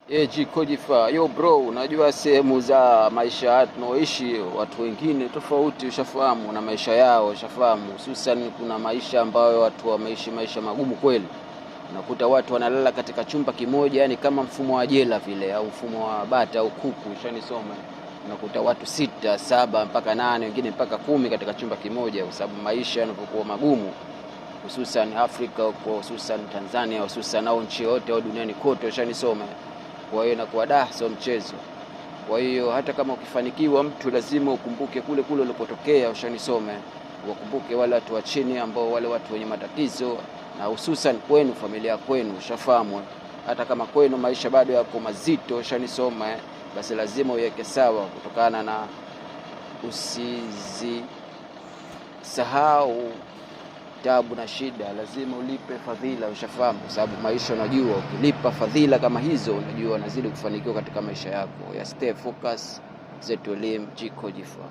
Jikojifa, yo bro, unajua sehemu za maisha tunaoishi watu wengine tofauti, ushafahamu na maisha yao, ushafahamu. Hususan kuna maisha ambayo watu wameishi maisha magumu kweli. Unakuta watu wanalala katika chumba kimoja, yani kama mfumo wa jela vile, au mfumo wa bata au kuku, ushanisoma. Unakuta watu 6, 7 mpaka 8, wengine mpaka 10 katika chumba kimoja, kwa sababu maisha yanavyokuwa magumu, hususan Afrika huko, hususan Tanzania, hususan au nchi yote au duniani kote, ushanisoma. Kwa hiyo inakuwa da, sio mchezo. Kwa hiyo hata kama ukifanikiwa mtu lazima ukumbuke kule kule ulipotokea, ushanisome, wakumbuke wale watu wa chini ambao wale watu wenye matatizo, na hususan kwenu, familia kwenu, ushafahamu. Hata kama kwenu maisha bado yako mazito, ushanisoma, basi lazima uweke sawa, kutokana na usizisahau tabu na shida, lazima ulipe fadhila, ushafahamu, kwa sababu maisha, unajua ukilipa fadhila kama hizo, unajua unazidi kufanikiwa katika maisha yako. Ya stay focus, Zetu Elim, Jikojifa.